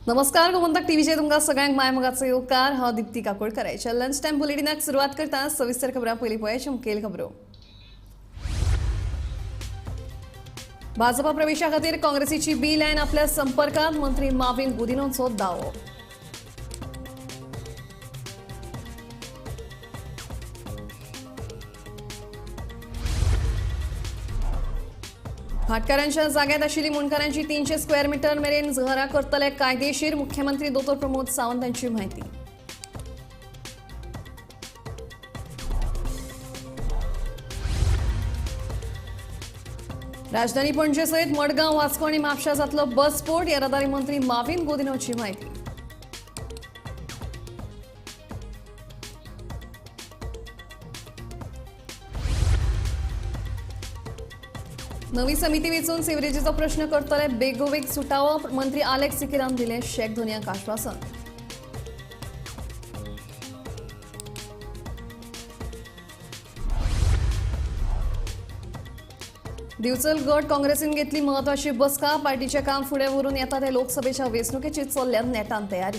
नमस्कार, गोमंतक टीव्हीचे तुमकां सगळ्यांक मायमोगाचो येवकार. हांव दीप्ती काकोडकर. लंच टायम बुलेटिनाक सुरवात करता. सविस्तर खबरां. पयलीं पळयाची मुखेल खबरो. भाजपा प्रवेशा खातीर काँग्रेसीची बी लायन आपल्या संपर्कात, मंत्री माविन गुदिनोचो दावो. भाटकारांच्या जाग्यात आशिल्ली मुंडकारांची 300 स्क्वेअर मीटर मेरेन घरां करतले कायदेशीर, मुख्यमंत्री दोतोर प्रमोद सावंत यांची माहिती. राजधानी पणजे सहित मडगांव, वास्को आणि म्हापशा जातलो बस स्फोट, येरादारी मंत्री माविन गुदिनोची माहिती. नवी समिती वेंचून सिवरेजीचो प्रश्न करतले बेगोबेग सुटावो, मंत्री आलेक्स सिकेरान दिले शेख धनयांक आश्वासन. दिवचल गट काँग्रेसीन घेतली महत्वाची बसका, पार्टीचे काम फुडें व्हरून येता ते लोकसभेच्या वेंचणुकेची चल्ल्या नेटान तयारी.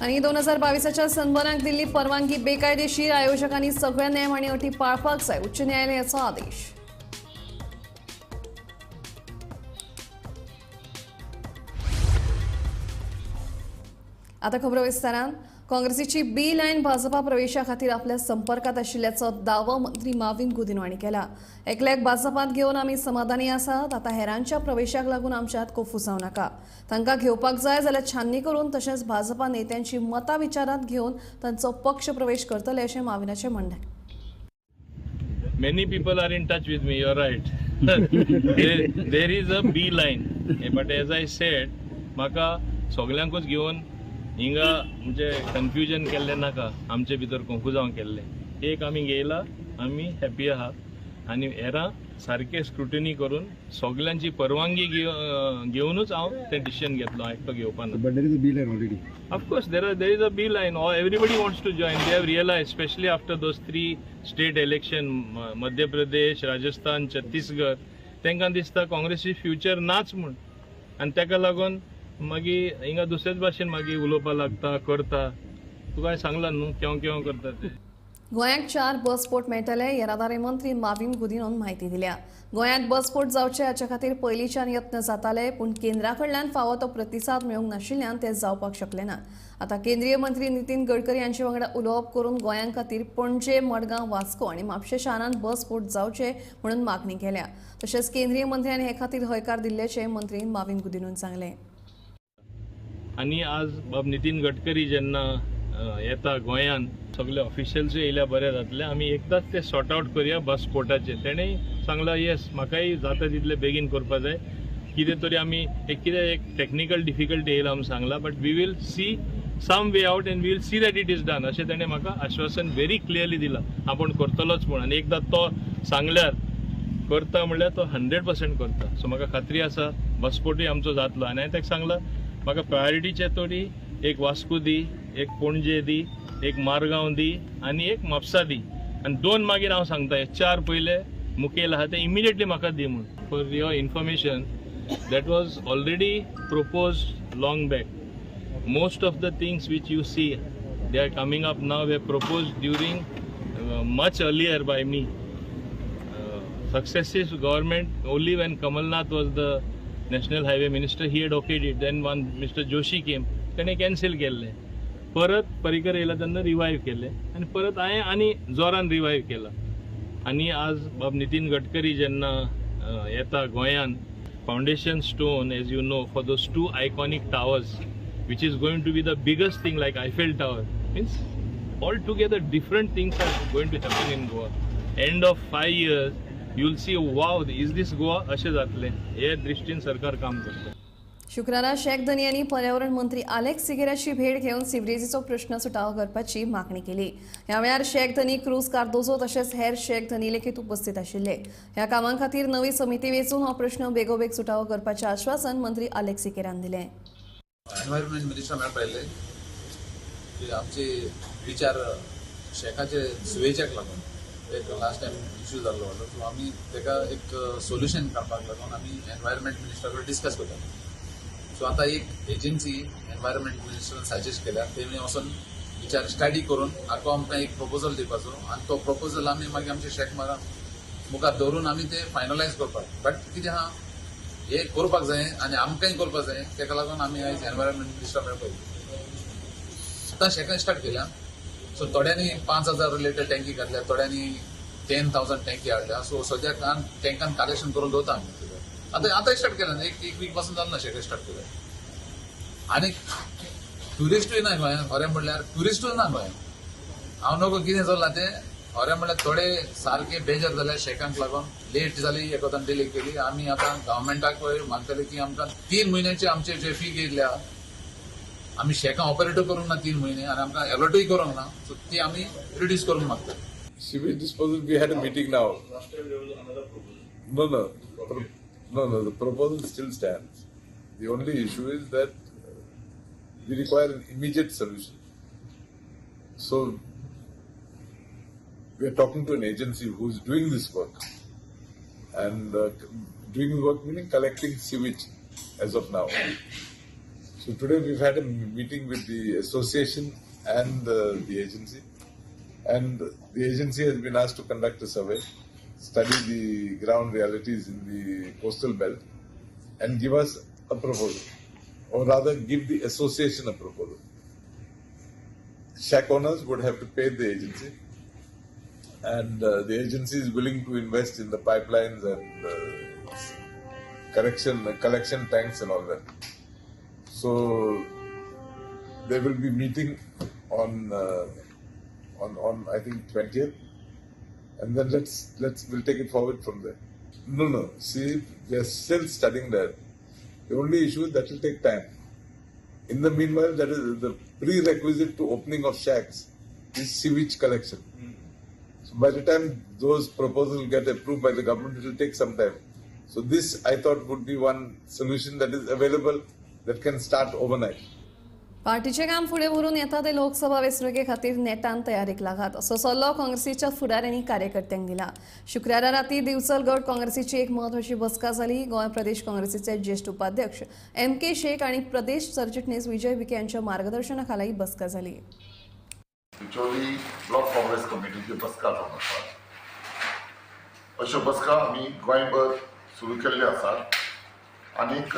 आणि 2022च्या सनबर्नाक दिल्ली परवानगी बेकायदेशीर, आयोजकांनी सगळे नेम आणि अटी पाळपाक जाय, उच्च न्यायालयाचो आदेश. आता खबरो विस्तारान. काँग्रेसीची बी लायन भाजपा प्रवेशा खातीर आपल्या संपर्कात आशिल्ल्याचो दावो मंत्री माविन गुदिनो हांणी केला. एकल्याक भाजपांत घेवन आमी समाधानी आसात, आतां हेरांच्या प्रवेशाक लागून आमच्यांत कोफुसांव नाका. तांकां घेवपाक जाय जाल्यार छाननी करून तशेंच भाजपा नेत्यांची मतां विचारांत घेवन तांचो पक्ष प्रवेश करतले अशें माविनाचें म्हणणें. Many people are in touch with me, you are right. There is a B line. But as I said, म्हाका सगल्यांकूच घेवन हिंगा म्हणजे कन्फ्युजन केल्लें नाका, आमचे भितर कंफ्युजांव केल्लें. एक आमी घेयला, आमी हॅपी आहा आनी हेरां सारकें स्क्रुटिनी करून सगल्यांची परवानगी घेवनूच हांव तें डिसिजन घेतलो, एकटो घेवपा ना. But there is a B line already. Of course, there is a B line. Or everybody wants to join. They have realized, especially after those 3 state election, Madhya Pradesh, Rajasthan, Chhattisgarh, तांकां दिसता काँग्रेसी future नाच म्हूण, आनी ताका लागून मागीर हिंगा दुसरेच भाशेन मागीर उलोवपाक लागता, करता. तुका हांवें सांगलां न्हू केव केव करता ते. गोंयांक 4 बस स्पोट मेळटले, येरादारी मंत्री माविन गुदिनोन म्हायती दिल्या. गोंयांत बस स्पोट जावचे हाचे खातीर पयलींच्यान यत्न जाताले, पूण केंद्रा कडल्यान फावो तो प्रतिसाद मेळूंक नाशिल्ल्यान ते जावपाक शकले ना. आतां केंद्रीय मंत्री नितीन गडकरी हांचे वांगडा उलोवप करून गोंयां खातीर पणजे, मडगांव, वास्को आनी म्हापशें शारांत बस स्पोट जावचे म्हणून मागणी केल्या. तशेंच केंद्रीय मंत्र्यान हे खातीर हयकार दिल्ल्याचें मंत्री माविन गुदिनोन सांगलें. आनी आज बाब नितीन गडकरी जेन्ना येता गोंयांत, सगळे ऑफिशियल्सूय येयल्या बरें जातलें, आमी एकदांच ते सॉर्ट आवट करया बस स्पोटाचेर. तेणें सांगलां येस, म्हाकाय जाता तितलें बेगीन करपा जाय, कितें तरी आमी एक कितें एक टॅक्निकल डिफिकल्टी येयला म्हूण सांगलां, but we will see some way out and we will see that it is done, अशें तेणें म्हाका आश्वासन व्हेरी क्लियरली दिलां, आपूण करतलोच म्हूण. आनी एकदां तो सांगल्यार करता म्हणल्यार तो 100% करता. सो म्हाका खात्री आसा बस स्पोटूय आमचो जातलो. आनी हांवें ताका सांगलां म्हाका प्रायोरिटीचे तरी एक वास्को दी, एक पणजे दी, एक मारगांव दी आनी एक म्हापसा दी, आनी 2 मागीर हांव सांगता हे 4 पयले मुखेल आहा ते इमिडिएटली म्हाका दी म्हूण. For your information, that was already propose long back. Most of the things which you see they are coming up now were propose during much earlier by me. Successive government, only when Kamal Nath was the national highway minister he had okayed it, then one mister Joshi came, तेणें cancel केल्लें, परत पर्रीकर येयला तेन्ना revive केलें आनी परत हांवें आनी जोरान रिवायव केला. आनी आज बाब नितीन गडकरी जेन्ना येता गोंयांत, foundation stone as you know for those 2 iconic towers which is going to be the biggest thing like Eiffel tower, means all together different things are going to happen in Goa. End of 5 years you will see wow is this Goa अशें जातलें, हे दृश्टीन सरकार काम करता. शुक्रारा शेख धनी यांनी पर्यावरण मंत्री आलेक्स सिकेराची भेट घेऊन सिवरेजीचो प्रश्न सुटावो करपाची मागणी केली. ह्या वेळार शेख धनी क्रूज कार्दोजो तशेंच हेर शेख धनी लेगीत उपस्थित आशिल्ले. ह्या कामां खातीर नवी समिती वेंचून हो प्रश्न बेगोबेग सुटावो करपाचें आश्वासन मंत्री आलेक्स सिकेरान दिलें. एनवायरमेंट मिनिस्टर मेळपायले की आमचे विचार शेकाचे सुवेच्याक लागून एक लास्ट टायम इश्यू जाल्लो सो आमी ताका एक सोल्युशन काडपाक लागून आमी एनवायरमेंट मिनिस्टरा कडेन डिस्कस करता. सो आतां एक एजन्सी एनवायरमेंट मिनिस्टरान सजेस्ट केल्या, तेणी वचून विचार स्टडी करून आतां आमकां एक प्रपोजल दिवपाचो आनी तो प्रपोजल आमी मागीर आमचे शेक मुखार दवरून आमी ते फायनलायज करपाक. बट कितें आहा हे करपाक जाय आनी आमकांय करपाक जाय, ताका लागून आमी आयज एनवायरमेंट मिनिस्टर मेळपाक आतां शेकां स्टार्ट केल्या. सो थोड्यांनी 5,000 लिटर टँकी घातल्या, थोड्यांनी 10,000 टँकी हाडल्या. सो सद्याक टँकान कलेक्शन करून दवरता आमी. आतां आतां स्टार्ट केला, एक वीक पासून जालें ना शेकां स्टार्ट केल्या. आनी ट्युरिस्टूय ना गोंयांत, खरें म्हणल्यार ट्युरिस्टूय ना गोंयांत. हांव नको कितें चल्लां तें, खरें म्हणल्यार थोडे सारके बेजार जाले शेकांक लागून, लेट जाली, एकोदान डिले केली. आमी आतां गव्हर्मेंटाक मागतले की आमकां 3 म्हयन्याचे आमचे जे फी घेतल्या, आमी शेकां ऑपरेटूय करूंक ना 3 म्हयने आनी आमकां एलर्टूय करूंक ना, सो ती आमी रिड्यूस करूंक मागता. Sewage disposal, we had a meeting now. Last time there was another proposal. No, the proposal still stands. The only issue is that we require an immediate solution. So we are talking to an agency who is doing this work, and doing the work meaning collecting sewage as of now. So today we've had a meeting with the association and the agency, and the agency has been asked to conduct a survey, study the ground realities in the coastal belt, and give us a proposal, or rather give the association a proposal. Shack owners would have to pay the agency, and the agency is willing to invest in the pipelines and collection tanks and all that. So they will be meeting on I think 20th, and then we'll take it forward from there. No, see, we are still studying that. The only issue is that will take time. In the meanwhile, that is the prerequisite to opening of shacks is sewage collection. So by the time those proposals get approved by the government, it will take some time. So this, I thought, would be one solution that is available that can start overnight. पार्टीचे काम फुडें व्हरून येता ते लोकसभा वेंचणुके खातीर नेटान तयारीक लागात असो सल्लो काँग्रेसीच्या फुडाऱ्यांनी कार्यकर्त्यांक दिला. शुक्रारा राती दिवचल गट काँग्रेसीची एक म्हत्वाची बसका जाली. गोंय प्रदेश काँग्रेसीचे ज्येष्ठ उपाध्यक्ष एम के शेख आनी प्रदेश सरचिटणीस विजय भिके यांच्या मार्गदर्शनाखाला ही बसका जाली. बिचोली ब्लॉक काँग्रेस कमिटीची बसका जावन आसा. अश्यो बसका आमी गोंयभर सुरू केल्ल्यो आसात आनीक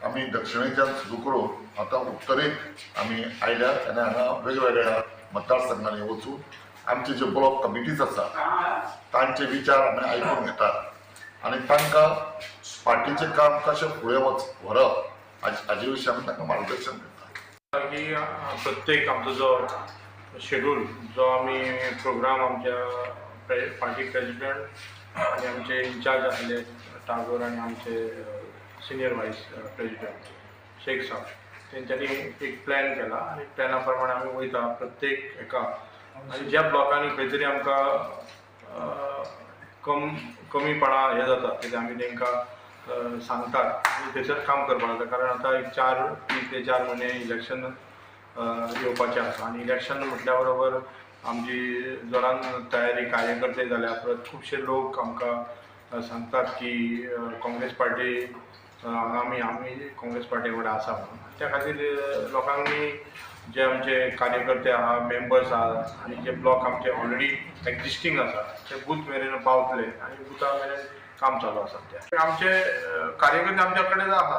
आमी दक्षिणेच्यान सुरू करून आतां उत्तरेक आमी आयल्यात आनी हांगा वेगवेगळ्या मतदारसंघांनी वचून आमचे जे ब्लॉक कमिटीज आसा तांचे विचार आमी आयकून घेतात आनी तांकां पार्टीचें काम कशें फुडें व्हरप हाजे विशीं आमी तांकां मार्गदर्शन करतात. की प्रत्येक आमचो जो शेड्यूल जो आमी प्रोग्राम आमच्या पार्टी प्रेजिडेंट आनी आमचे इन्चार्ज आसले टागोर आनी आमचे सिनियर वायस प्रेजिडेंट शेख साहब तेंच्यांनी एक प्लॅन केला आनी प्लॅना प्रमाणे आमी वयता प्रत्येक हेका आनी ज्या ब्लॉकांनी खंय तरी आमकां कमीपणा हें जाता तेजें आमी तांकां सांगतात आनी थंयसर काम करपाक जाता. कारण आतां एक 3 ते 4 म्हयने इलेक्शन येवपाचें आसा आनी इलेक्शन म्हटल्या बरोबर आमची जोरान तयारी कार्यकर्ते जाल्या परत खुबशे लोक आमकां सांगतात की काँग्रेस पार्टी आमी आमी काँग्रेस पार्टी वांगडा आसा म्हणून. त्या खातीर लोकांनी जे आमचे कार्यकर्ते आहा, मेंबर्स आहा आनी जे ब्लॉक आमचे ऑलरेडी एक्जिस्टींग आसा ते बूथ मेरेन पावतले आनी बुथा मेरेन काम चालू आसा. ते आमचे कार्यकर्ते आमच्या कडेन आहा,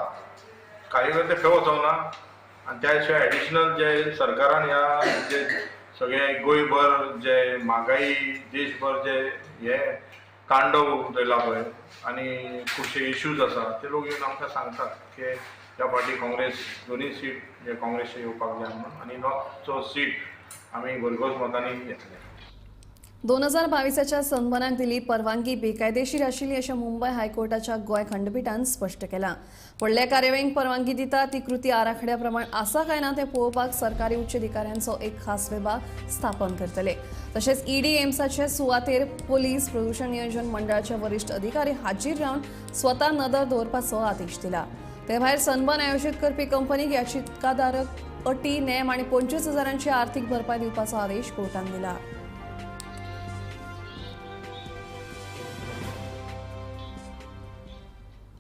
कार्यकर्ते खंय वचोना आनी त्या शिवाय एडिशनल जे सरकारान ह्या जे सगळे गोंयभर जे म्हागाई देशभर जे हे तांडव उदयला पळय आनी खुबशे इश्यूज आसा ते लोक येवन आमकां सांगतात की ह्या फावटी काँग्रेस दोनूय सीट जे काँग्रेसचे येवपाक जाय म्हणून आनी नॉर्थचो सीट आमी भरघोस मतांनी घेतले. 2022च्या सनबर्नाक दिल्ली परवानगी बेकायदेशीर आशिल्ली अशें मुंबय हायकोर्टाच्या गोंय खंडपिठान स्पश्ट केलां. व्हडल्या कार्यावळींक परवानगी दिता ती कृती आराखड्या प्रमाण आसा काय ना तें पळोवपाक सरकारी उच्च अधिकाऱ्यांचो एक खास विभाग स्थापन करतले. तशेंच ईडी एम्साचे सुवातेर पोलीस प्रदूषण नियोजन मंडळाचे वरिश्ठ अधिकारी हाजीर रावन स्वता नदर दवरपाचो आदेश दिला. ते भायर सनबर्न आयोजीत करपी कंपनीक याचिकाधारक अटी नेम आनी 25,000 आर्थिक भरपाय दिवपाचो आदेश कोर्टान दिला.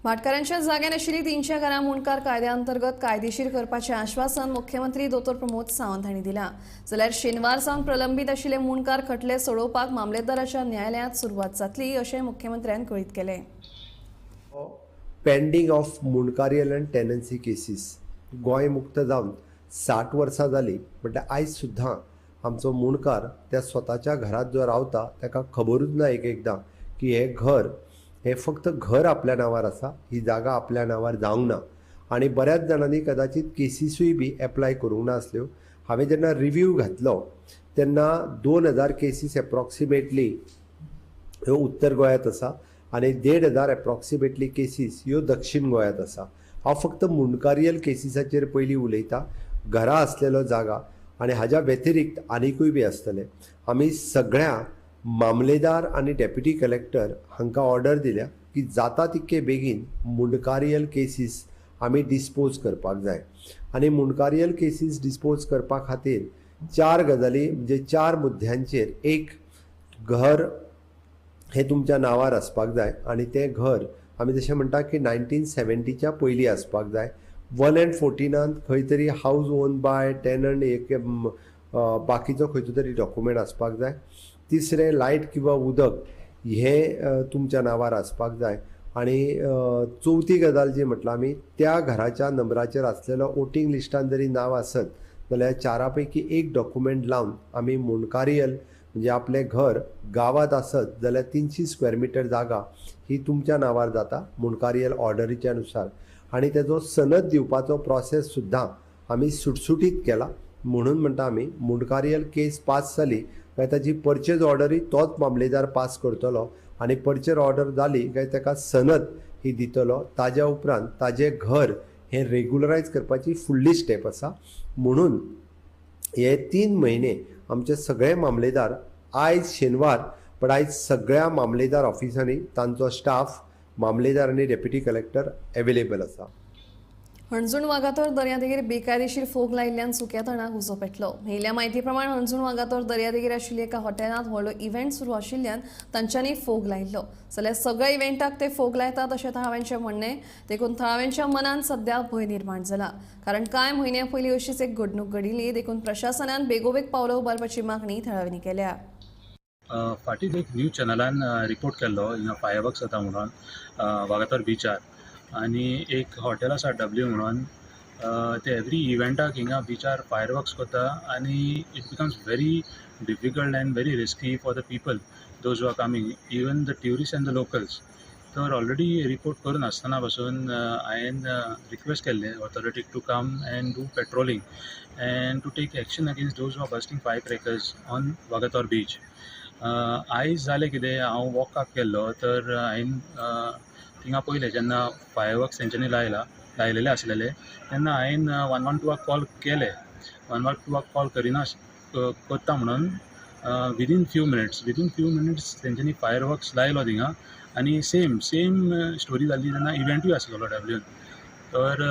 भाटकारांच्या जाग्यार आशिल्ली 300 घरां मुंडकार कायद्या अंतर्गत कायदेशीर करपाचें आश्वासन मुख्यमंत्री दोतोर प्रमोद सावंत हांणी दिलां. जाल्यार शेनवार सावन प्रलंबीत आशिल्ले मुंडकार खटले सोडोवपाक मामलेदाराच्या न्यायालयांत सुरवात जातली अशें मुख्यमंत्र्यान कळीत केलें. Pending of mundkarial and tenancy cases Goa मुक्त जावन 60 वर्सां जालीं म्हटल्यार आयज सुद्दां आमचो मुंडकार त्या स्वताच्या घरांत जो रावता ताका खबरूच ना एक एकदां की हें घर हे फक्त घर आपल्या नांवार आसा, ही जागा आपल्या नांवार जावंक ना. आनी बऱ्याच जाणांनी कदाचित केसीसूय बी एप्लाय करूंक नासल्यो. हांवें जेन्ना रिव्यू घातलो तेन्ना 2000 केसीस एप्रॉक्सिमेटली ह्यो उत्तर गोंयांत आसा आनी 1500 एप्रॉक्सिमेटली केसीस ह्यो दक्षीण गोंयांत आसा. हांव फक्त मुंडकारियल केसीसाचेर पयलीं उलयतां, घरा आसलेलो जागा आनी हाज्या व्यतिरिक्त आनिकूय बी आसतले. आमी सगळ्या मामलेदार आनी डेप्युटी कलेक्टर हांकां ऑर्डर दिल्या की जाता तितके बेगीन मुंडकारियल केसीस आमी डिस्पोज करपाक जाय. आनी मुंडकारियल केसीस डिस्पोज करपा खातीर 4 गजाली म्हणजे 4 मुद्द्यांचेर, एक घर हें तुमच्या नांवार आसपाक जाय आनी तें घर आमी जशें म्हणटा की 1970च्या पयलीं आसपाक जाय. 1 and 14 खंय तरी हावज ओन बाय टेनंट एक बाकीचो खंयचो तरी डॉक्युमेंट आसपाक जाय. तिसरें लायट किंवा उदक हें तुमच्या नांवार आसपाक जाय. आनी चवथी गजाल जी म्हटल्यार आमी त्या घराच्या नंबराचेर आसलेलो वोटींग लिस्टान जरी नांव आसत जाल्यार 4 पैकी एक डॉक्युमेंट लावन आमी मुंडकारियल म्हणजे आपलें घर गांवांत आसत जाल्यार 300 स्क्वेअर मिटर जागा ही तुमच्या नांवार जाता मुंडकारियल ऑर्डरीच्या नुसार. आनी तेजो सनद दिवपाचो प्रोसेस सुद्दां आमी सुटसुटीत केला. म्हणून म्हणटा आमी मुंडकारियल केस पास जाली काय ताजी परचेज ऑर्डरूय तोच मामलेदार पास करतलो आनी परचेज ऑर्डर जाली काय ताका सनद ही दितलो. ताज्या उपरांत ताजें घर हें रेगुलरायज करपाची फुडली स्टेप आसा. म्हणून हे 3 म्हयने आमचे सगळे मामलेदार आयज शेनवार पण आयज सगळ्या मामलेदार ऑफिसांनी तांचो स्टाफ मामलेदार आनी डेप्युटी कलेक्टर एवेलेबल आसा. हणजूण वागातोर दर्यादेगेर बेकायदेशीर फोग लायिल्ल्यान सुक्या तणाक उजो पेटलो. मेळिल्ल्या म्हायती प्रमाण हणजूण वागातोर दर्यादेगेर आशिल्ल्या एका हॉटेलांत व्हडलो इव्हेंट सुरू आशिल्ल्यान तांच्यांनी फोग लायिल्लो. जाल्यार सगळ्या इव्हेंटाक ते फोग लायतात अशें थळाव्यांचें म्हणणें. देखून थळाव्यांच्या मनांत सध्या भंय निर्माण जाला. कारण कांय म्हयन्यां पयलीं अशीच एक घडणूक घडिल्ली. देखून प्रशासनान बेगोबेग पावलां उबारपाची मागणी थळाव्यांनी केल्या. फाटीं एक न्यूज चॅनलान रिपोर्ट केल्लो हिंगा फायरवर्क्स जाता म्हणून वागातोर बिचार आनी एक हॉटेल आसा डब्ल्यू म्हणून ते एवरी इव्हेंटाक हिंगा बिचार फायरवर्क्स करता आनी it becomes very difficult and very risky for the people those who are coming, even the tourist and the locals. तर ऑलरेडी रिपोर्ट करून आसतना पासून हांवें रिक्वेस्ट केल्लें ऑथॉरिटीक to come and do patrolling and to take action against those who are bursting fire crackers on Vagator beach. आयज जालें कितें, हांव वॉकाक गेल्लो तर हांवें थिंगा पयलें जेन्ना फायरवर्क्स तेंच्यांनी लायलेले आसलेले तेन्ना हांवें 112 कॉल केले. 112 कॉल करिना करता म्हणून विदीन फ्यू मिनट्स तेंच्यांनी फायरवर्क्स लायलो थिंगा आनी सेम स्टोरी जाली तेन्ना इव्हेंटूय आसलेलो डब्ल्यून. तर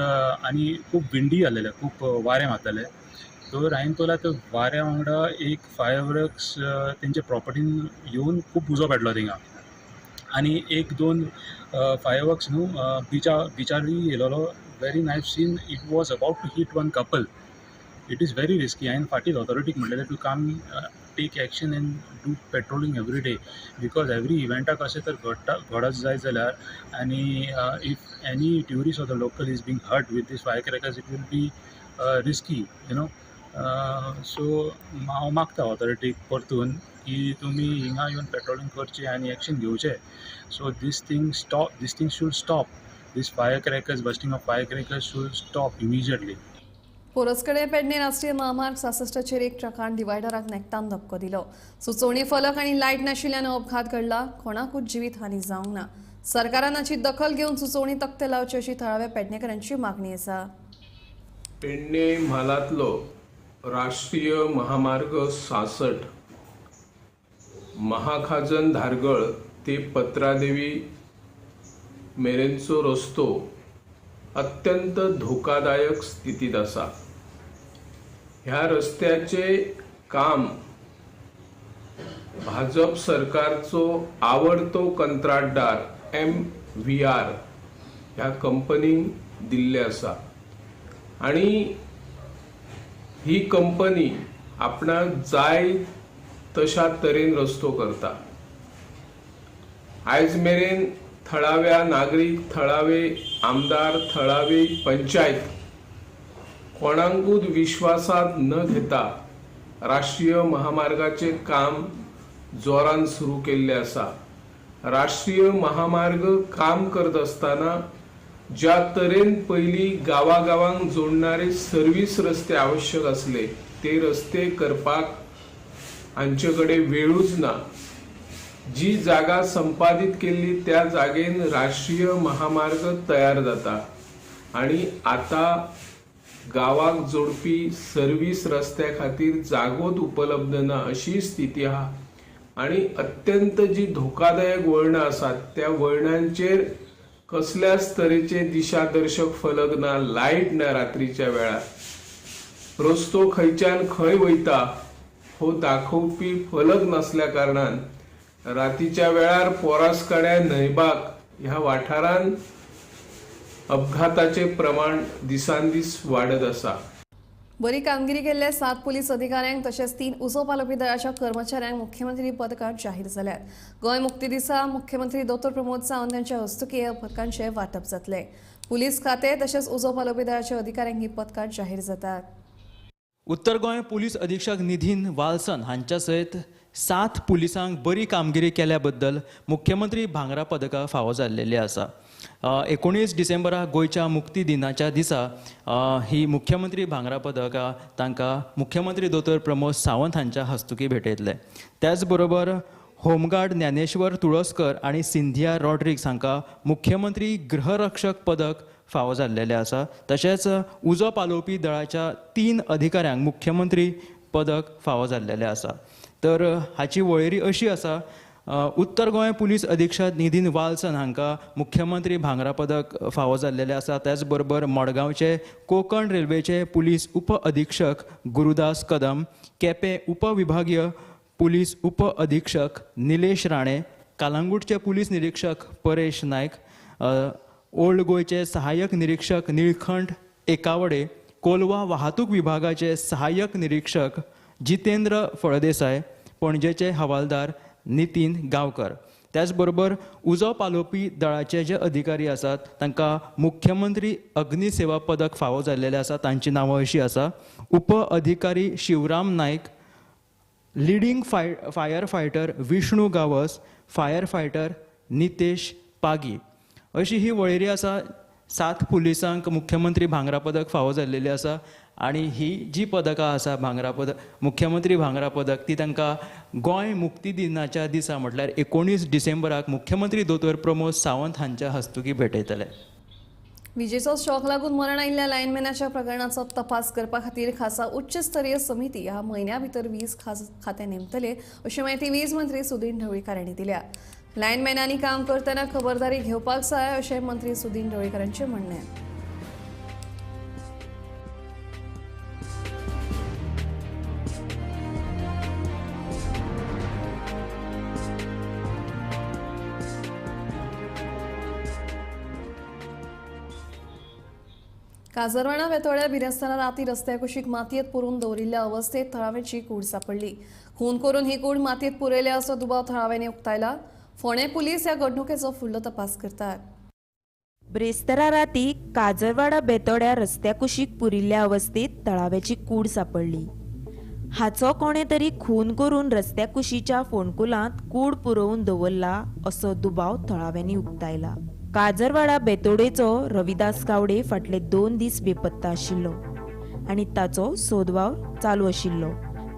आनी खूब विंडी जालेलें, खूब वारें मारतालें. तर हांवें पळयलां त्या वाऱ्या वांगडा एक फायरवर्क्स तेंच्या प्रॉपर्टीन येवन खूब उजो पेटलो थिंगा आनी 1-2 फायरवर्क्स न्हू बिचारूय येयलेलो. Very nice scene, it was about to hit one couple. It is very risky. हांवें फाटीं ऑथॉरिटीक म्हणलेलें to come take action and do patrolling every day because every इव्हेंटाक अशें तर घडत जायत जाल्यार आनी if any tourist or the local is being hurt with this fire crackers it will be risky, you know. So हांव मागता ऑथॉरिटीक परतून की तुमी हिंगा येवन पेट्रोलिंग करचें आनी एक्शन घेवचें. So this thing should stop. This fire crackers, bursting of fire crackers should stop immediately. पोरसकडे Pedne राष्ट्रीय महामार्ग 66चेर एक ट्रकान डिवायडराक नेकटान धपको दिलो. सुचोवणी फलक आनी लायट नाशिल्ल्यान अपघात घडला. कोणाकूच जिवीत हानी जावंक ना. सरकारान हाची दखल घेवन सुचोवणी तकटे लावचे अशी थळाव्या पेडणेकरांची मागणी आसा. पेडणे म्हालांतलो राष्ट्रीय महामार्ग 66 महाखाजन धारगळ ते पत्रादेवी मेरेनचो रस्तो अत्यंत धोकादायक स्थितीत आसा. ह्या रस्त्याचे काम भाजप सरकारचो आवडतो कंत्राटदार MVR ह्या कंपनीन दिल्ले आसा आनी ही कंपनी आपणाक जाय तशा तरेन रस्तो करता. आयज मेरेन थळाव्या नागरीक, थळावे आमदार, थळावी पंचायत कोणाकूच विश्वासात न घेता राष्ट्रीय महामार्गाचे काम जोरान सुरू केल्ले आसा. राष्ट्रीय महामार्ग काम करत आसतना ज्या तरेन पयलीं गांवागांवांक जोडणारे सर्वीस रस्ते आवश्यक आसले ते रस्ते करपाक हांचे कडेन वेळूच ना. जी जागा संपादीत केल्ली त्या जागेन राष्ट्रीय महामार्ग तयार जाता आनी आतां गांवाक जोडपी सर्वीस रस्त्या खातीर जागोच उपलब्ध ना अशी स्थिती आहा आनी अत्यंत जी धोकादायक वळणां आसात त्या वळणांचेर कसल्याच तरेचे दिशादर्शक फलक ना, लायट ना. रात्रीच्या वेळार रस्तो खंयच्यान खंय वयता हो दाखोवपी फलक नासल्या कारणान रातीच्या वेळार पोरासकड्या न्हंयबाग ह्या वाठारान अपघाताचे प्रमाण दिसान दीस वाडत आसा. बरी कामगिरी केल्ल्या 7 पुलीस अधिकाऱ्यांक तशेंच 3 उजो पालोवपी दळाच्या कर्मचाऱ्यांक मुख्यमंत्री पदकां जाहीर जाल्यात. गोंय मुक्ती दिसा मुख्यमंत्री दोतोर प्रमोद सावंत हांच्या हस्तुकीं ह्या पदकांचें वांटप जातलें. पुलीस खातें तशेंच उजो पालोवपी दळाच्या अधिकाऱ्यांक ही पदकां जाहीर जातात. उत्तर गोंय पुलीस अधीक्षक निधीन वाल्सन हांच्या सयत 7 पुलिसांक बरी कामगिरी केल्या बद्दल मुख्यमंत्री भांगरा पदकां फावो जाल्लेली आसा. 19 डिसेंबराक गोंयच्या मुक्ती दिनाच्या दिसा ही मुख्यमंत्री भांगरा पदकां तांकां मुख्यमंत्री दोतोर प्रमोद सावंत हांच्या हस्तुकीं भेटयतले. त्याच बरोबर होमगार्ड ज्ञानेश्वर तुळसकर आनी सिंधिया रॉड्रिक्स हांकां मुख्यमंत्री गृहरक्षक पदक फावो जाल्लेलें आसा. तशेंच उजो पालोवपी दळाच्या 3 अधिकाऱ्यांक मुख्यमंत्री पदक फावो जाल्लेलें आसा. तर हाची वळेरी अशी आसा. उत्तर गोंय पुलीस अधीक्षक निधीन वाल्सन हांकां मुख्यमंत्री भांगरा पदक फावो जाल्लेलें आसा. त्याच बरोबर मडगांवचे कोंकण रेल्वेचे पुलीस उप अधीक्षक गुरुदास कदम, केपें उपविभागीय पुलीस उप अधीक्षक निलेश राणे, कालांगूटचे पुलीस निरीक्षक परेश नायक, ओल्ड गोंयचे सहाय्यक निरीक्षक निळखंठ एकावडे, कोलवा वाहतूक विभागाचे सहाय्यक निरीक्षक जितेंद्र फळदेसाय, पणजेचे हवालदार नितीन गांवकर. त्याचबरोबर उजो पालोवपी दळाचे जे अधिकारी आसात तांकां मुख्यमंत्री अग्निसेवा पदक फावो जाल्लेलें आसा. तांची नांवां अशीं आसा. उप अधिकारी Shivram Naik, leading fire fighter Vishnu Gawas, fire fighter Nitesh Pagi. अशी ही वळेरी आसा. 7 पुलिसांक मुख्यमंत्री भांगरा पदक फावो जाल्लेलें आसा आनी ही जी पदकां आसा भांगरा पदक, मुख्यमंत्री भांगरा पदक, ती तांकां गोंय मुक्ती दिनाच्या दिसा म्हटल्यार 19 डिसेंबराक मुख्यमंत्री दोतोर प्रमोद सावंत हांच्या हस्तुकीं भेटयतले. विजेचो शॉक लागून मरण आयिल्ल्या लायनमॅनाच्या प्रकरणाचो तपास करपा खातीर खासा उच्चस्तरीय समिती ह्या म्हयन्या भितर वीज खातें नेमतले अशी म्हायती वीज मंत्री सुदीन ढवळीकार हांणी दिल्या. लायनमॅनांनी काम करतना खबरदारी घेवपाक जाय अशें मंत्री सुदीन ढवळीकार हांचें म्हणणें. काजरवाडा वेतोड्या बिरेस्तारा राती रस्त्या कुशीक मातयेंत पुरून दवरिल्ल्या अवस्थेत थळाव्यांची कूड सापडली. खून करून ही कूड मातयेंत पुरयल्या असो दुबाव थळाव्यांनी उक्तायला. फोंडें पुलीस ह्या घडणुकेचो फुडलो तपास करतात. ब्रेस्तारा राती काजरवाडा बेतोड्या रस्त्या कुशीक पुरिल्ल्या अवस्थेत तळाव्याची कूड सापडली. हाचो कोणे तरी खून करून रस्त्या कुशीच्या फोंडकुलांत कूड पुरोवन दवरला असो दुबाव थळाव्यांनी उक्तायला. काजरवाडा बेतोडेचो रविदास गावडे फाटले 2 दीस बेपत्ता आशिल्लो. आनी ताचो सोदवावर चालू आशिल्लो.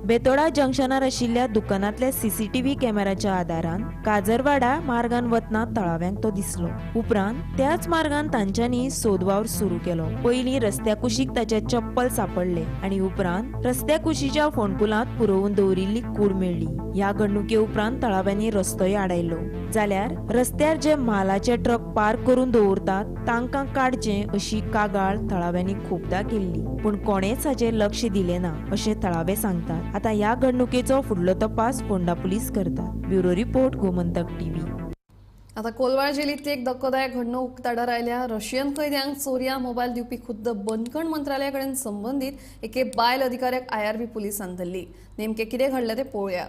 बेतोडा जंक्शनार आशिल्ल्या दुकानांतल्या सीसीटीव्ही कॅमेराच्या आदारान काजरवाडा मार्गान वतना थळाव्यांक तो दिसलो. उपरांत त्याच मार्गान तांच्यांनी सोदवावर सुरू केलो. पयलीं रस्त्या कुशीक ताचे चप्पल सापडले आनी उपरांत रस्त्या कुशीच्या फोंडकुलांत पुरोवन दवरिल्ली कूड मेळ्ळी. ह्या घडणुके उपरांत थळाव्यांनी रस्तोय आडायलो. जाल्यार रस्त्यार जे म्हालाचे ट्रक पार्क करून दवरतात तांकां काडचे अशी कागाळ थळाव्यांनी खूबदां केल्ली, पूण कोणेच हाचेर लक्ष दिलें ना अशें थळावे सांगतात. आतां ह्या घडणुकेचो फुडलो तपास फोंडा पुलीस करतात. Bureau report, Gomantak TV. आता कोलवाळ जेलींतली एक धक्कोदायक घडणूक उक्ताडार आयल्या. रशियन कैद्यांक चोरयां मोबायल दिवपी खुद्द बंदखण मंत्रालया कडेन संबंदीत एके बायल अधिकाऱ्याक आयआरबी पुलिसान धरली. नेमकें कितें घडलें तें पळोवया.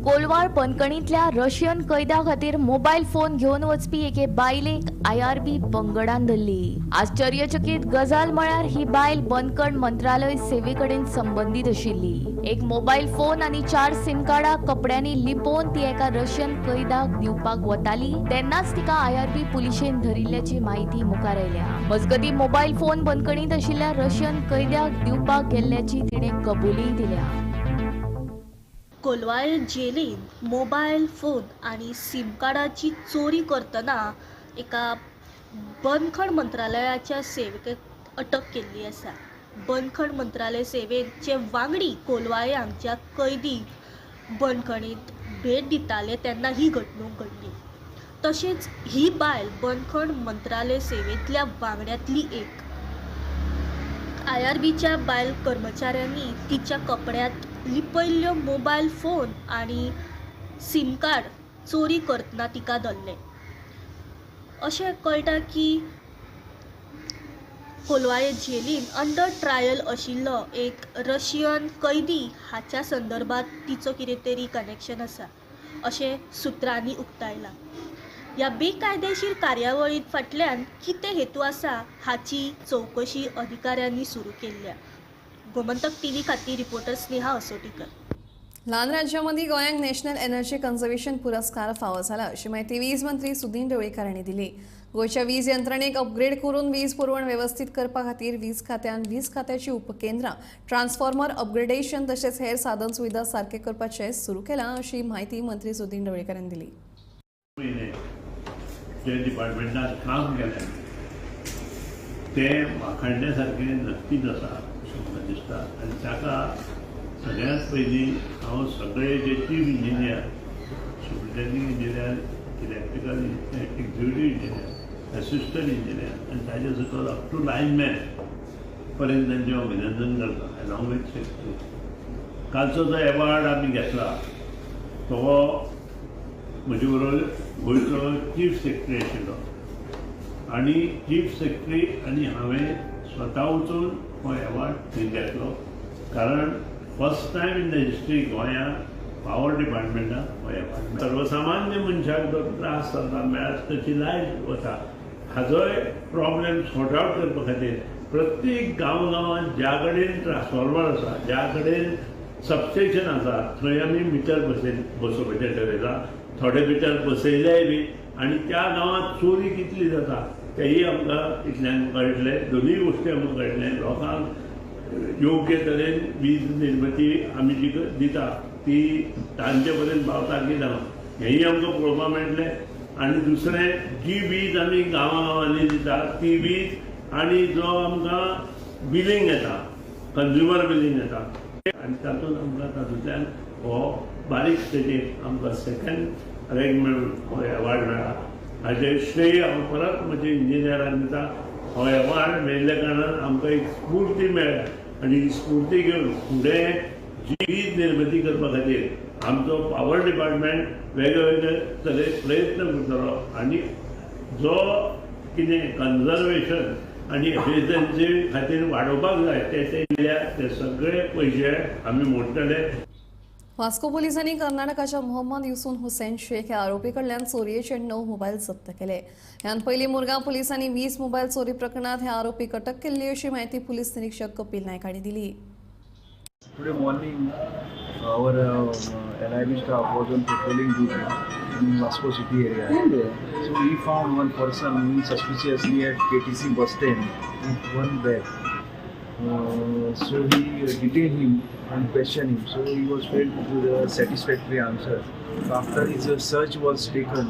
कोलवाळ बंदखणींतल्या रशियन कैद्या खातीर मोबायल फोन घेवन वचपी एके बायलेक आयआरबी पंगडान धरली. आश्चर्यचकीत गजाल म्हळ्यार ही बायल बंदखण मंत्रालय सेवे कडेन संबंदीत आशिल्ली. एक मोबायल फोन आनी 4 सिम कार्डां कपड्यांनी लिपोवन ती एका रशियन कैद्याक दिवपाक वताली तेन्नाच तिका आयआरबी पुलिशेन धरिल्ल्याची म्हायती मुखार आयल्या. मजगतीं मोबायल फोन बंदखणींत आशिल्ल्या रशियन कैद्याक दिवपाक गेल्ल्याची तिणें कबुलीय दिल्या. कोलवाळ जेलीन मोबायल फोन आनी सिम कार्डाची चोरी करतना एका बंदखण मंत्रालयाच्या सेवेक अटक केल्ली आसा. बंदखण मंत्रालय सेवेचे वांगडी कोलवाळे हांगच्या कैदी बंदखणींत भेट दिताले तेन्ना ही घडणूक घडली. तशेंच ही बायल बंदखण मंत्रालय सेवेंतल्या वांगड्यांतली एक. आयआरबीच्या बायल कर्मचाऱ्यांनी तिच्या कपड्यांत लिपयल्ल्यो मोबायल फोन आनी सिम कार्ड चोरी करतना तिका धरलें. अशें कळटा की कोलवाळे जेलीन अंडर ट्रायल आशिल्लो एक रशियन कैदी हाच्या संदर्भात तिचो कितें तरी कनेक्शन आसा अशें सुत्रांनी उक्तायलां. ह्या बेकायदेशीर कार्यावळी फाटल्यान कितें हेतू आसा हाची चवकशी अधिकाऱ्यांनी सुरू केल्ल्या. गोमंतक टीव्ही खातीर रिपोर्टर स्नेहा असोटीकर. ल्हान राज्यामदीं गोंयांक नॅशनल एनर्जी कन्झर्वेशन पुरस्कार फावो जाला अशी म्हायती वीज मंत्री सुदिन ढवळीकार हांणी दिली. गोंयच्या वीज यंत्रणेक अपग्रेड करून वीज पुरवण वेवस्थीत करपा खातीर वीज खात्यान वीज खात्याची उपकेंद्रां, ट्रान्सफॉर्मर अपग्रेडेशन तशेंच हेर साधन सुविधा सारके करपाचें सुरू केलां अशी म्हायती मंत्री सुदिन ढवळीकार हांणी दिली. जे डिपार्टमेंटान काम केलें तें वाखाणण्या सारकें नक्कीच आसा अशें म्हाका दिसता. आनी ताका सगळ्यांत पयलीं हांव सगळे जे chief engineer, superintending engineer, electrical executive engineer, assistant engineer आनी ताजे सकयल अप टू लायनमॅन पर्यंत तांचें हांव अभिनंदन करता अलॉंग विथ सेक्रेटरी. कालचो जो एवॉर्ड आमी घेतला तो म्हजे बरोबर गोंयचो चीफ सेक्रेटरी आशिल्लो आनी चीफ सेक्रेटरी आनी हांवें स्वता वचून हो एवॉर्ड थंय घेतलो, कारण first time in the history गोंयांत पावर डिपार्टमेंटाक हो एवॉर्ड. सर्वसामान्य मनशाक जो त्रास जाता मेळत तशी लायट वता हाजोय प्रॉब्लेम सॉर्ट आवट करपा खातीर प्रत्येक गांव गांवांत ज्या कडेन ट्रान्सफॉर्मर आसा, ज्या कडेन सबस्टेशन आसा थंय आमी मिटर बसोवपाचें ठरयलां. थोडे मिटर बसयलेय बी आनी त्या गांवांत चोरी कितली जाता तेंय आमकां इतल्यान कळटलें. दोनूय गोश्टी आमकां कळटलें. लोकांक योग्य तरेन वीज निर्मिती आमी जी दिता ती तांचे पर्यंत पावता की ना हेंय आमकां पळोवपाक मेळटलें. आनी दुसरें, जी वीज आमी गांवां गांवांनी दिता ती वीज आनी जो आमकां बिलींग येता, कंज्युमर बिलींग येता आनी तातूंत आमकां तातूंतल्यान हो बारीक स्टेजीर आमकां सेकंड रँक मेळून हो एवॉर्ड मेळ्ळा. हाचें श्रेय हांव परत म्हज्या इंजिनियरांक दिता. हो एवॉर्ड मेळिल्ल्या कारणान आमकां एक स्फूर्ती मेळ्ळ्या आनी ही स्फूर्ती घेवन फुडें जी वीज निर्मिती करपा खातीर आमचो पावर डिपार्टमेंट वेगळे वेगळे तरेन प्रयत्न करतलो आनी जो कितें कन्जर्वेशन आनी एफिशियन्सी खातीर वाडोवपाक जाय ते ते सगळे पयशे आमी मोडटले. वास्को पोलिसांनी कर्नाटकाच्या मोहम्मद युसून हुसेन शेख ह्या आरोपी कडल्यान चोरयेचे 9 मोबायल जप्त केले. ह्यान पयलीं मुरगांव पोलिसांनी 20 मोबायल चोरी प्रकरणांत ह्या आरोपीक अटक केल्ली अशी म्हायती पुलीस निरीक्षक कपिल नायक हांणी दिली. Today morning, our NIB staff was on patrolling duty. in Vasco city area. So we found one person moving suspiciously at KTC bus stand with one bag. So he detained him and questioned him. So he was failed to give the satisfactory answer. So after his search was taken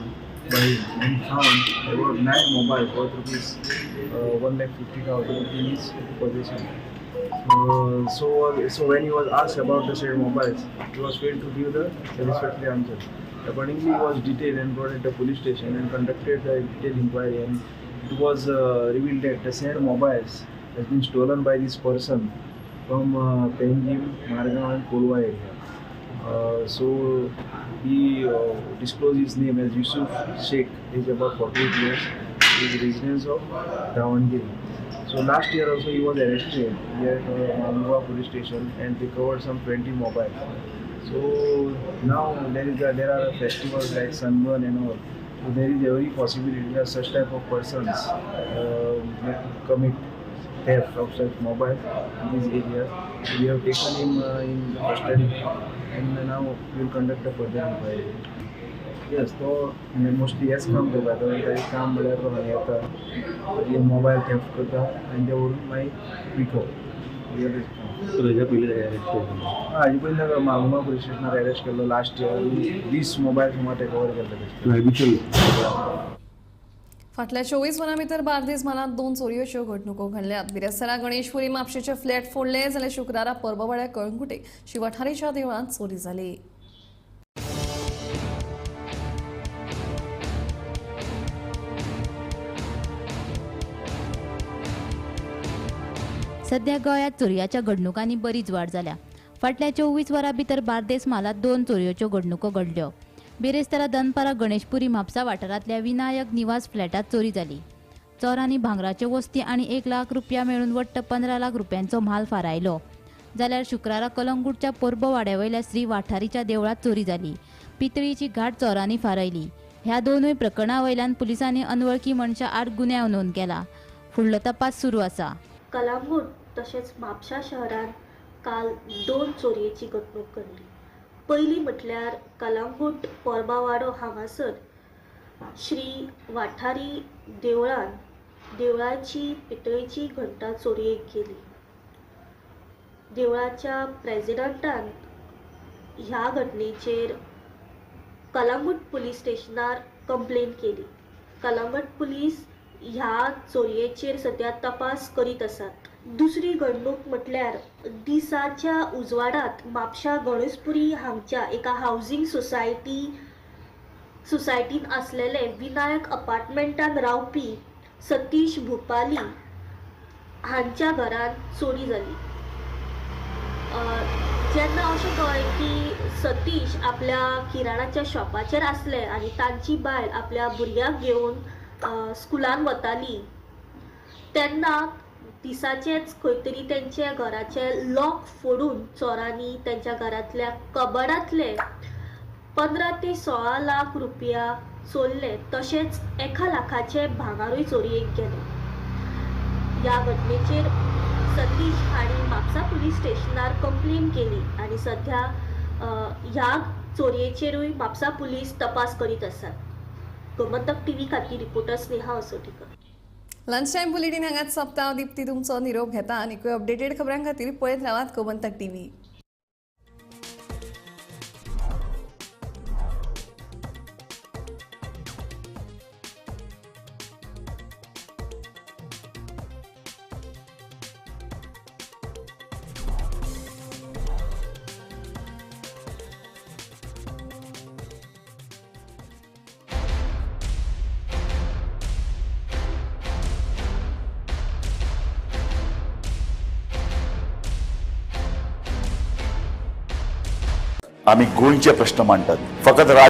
by him and found about 9 mobiles worth rupees 1,50,000 in his possession. So when he was asked about the said mobiles, he was failed to give the satisfactory answer. Accordingly, he was detained and brought at the police station and conducted a detailed inquiry, and it was revealed that the said mobiles has been stolen by this person from Penjim, Margao and Kolwa area. So he disclosed his name as Yusuf Sheikh. He is about 48 years. He is resident of Davangere. So last year also he was arrested here at Malwa police station and recovered some 20 mobiles. So now there are festivals like Sunburn and all. So there is every possibility that such type of persons may commit theft of such mobile in this area. So we have taken him in custody and now we will conduct a further inquiry. Yes, तो mostly हेच काम करता, तो ताजें काम म्हळ्यार तो हांगा येता, मोबायल थेफ्ट करता आनी ते व्हरून मागीर विकप. हेज्या पयलीं अरेस्ट केल्लो? हाजे पयलीं मागुमा पुलीस स्टेशनार अरेस्ट केल्लो लास्ट इयर. 20 मोबायल सुमार टेकओवर केल्ले. फाटल्या 24 वरां भितर बार्देस म्हालांत 2 चोरयेच्यो घडणुको घडल्यात. बिरेस्तारा गणेशपुरी म्हापशेचे फ्लॅट फोडले जाल्यार शुक्रारा परबवाड्या कळंगुटे शिवठारीच्या देवळांत चोरी जाली. सध्या गोंयांत चोरयाच्या घडणुकांनी बरीच वाड जाल्या. फाटल्या 24 वरां भितर बार्देस म्हालांत 2 चोरयेच्यो घडणुको घडल्यो. बिरेस्तारा दनपारा गणेशपुरी म्हापसा वाठारांतल्या विनायक निवास फ्लॅटांत चोरी जाली. चोरांनी भांगराच्यो वस्ती आनी 1 लाख रुपया मेळून वट्ट 15 लाख रुपयांचो म्हाल फारायलो. जाल्यार शुक्रारा कलंगूटच्या पोरबोवाड्या वयल्या श्री वाठारीच्या देवळांत चोरी जाली. पितळीची घाट चोरांनी फारायली. ह्या दोनूय प्रकरणां वयल्यान पुलिसांनी अनवळखी मनशा आड गुन्यांव नोंद केला. फुडलो तपास सुरू आसा. कलांगूट तशेंच म्हापशा शहरांत काल 2 चोरयेची घडणूक घडली. पयली म्हटल्यार कलांगूट पोरबावाडो हांगासर श्री वाठारी देवळान देवळाची पितळेची घंटा चोरयेक गेली. देवळाच्या प्रेजिडंटान ह्या घटनेचेर कलांगूट पुलीस स्टेशनार कंप्लेन केली. कलांगूट पुलीस ह्या चोरयेचेर सद्या तपास करीत आसात. दुसरी घडणूक म्हटल्यार दिसाच्या उजवाडात म्हापशा गणेशपुरी हांगच्या एका हावजींग सोसायटीन आसलेले विनायक अपार्टमेंटान रावपी सतीश भुपाली हांच्या घरांत चोरी जाली. जेन्ना अशें कळ्ळें की सतीश आपल्या किराणाच्या शॉपाचेर आसले आनी तांची बायल आपल्या भुरग्याक घेवन स्कुलान वताली तेन्ना दिसाचेच खंय तरी तेंच्या घराचे लॉक फोडून चोरांनी तेंच्या घरांतल्या कबडांतले 15 ते 16 लाख रुपया चोरले, तशेंच 1 लाखाचे भांगारूय चोरयेक गेले. ह्या घटनेचेर सतीश हांणी म्हापसा पुलीस स्टेशनार कंप्लेन केली आनी सध्या ह्या चोरयेचेरूय म्हापसा पुलीस तपास करीत आसात. गोमंतक टीव्ही खातीर reporter Sneha Asotikar. Lunch time bulletin हांगाच सोंपता. दीप्ती तुमचो निरोप घेता आनी अपडेटेड खबरां खातीर पळयत रावात गोमंतक टीव्ही. आमी गोंयचे प्रश्न मांडटात, फकत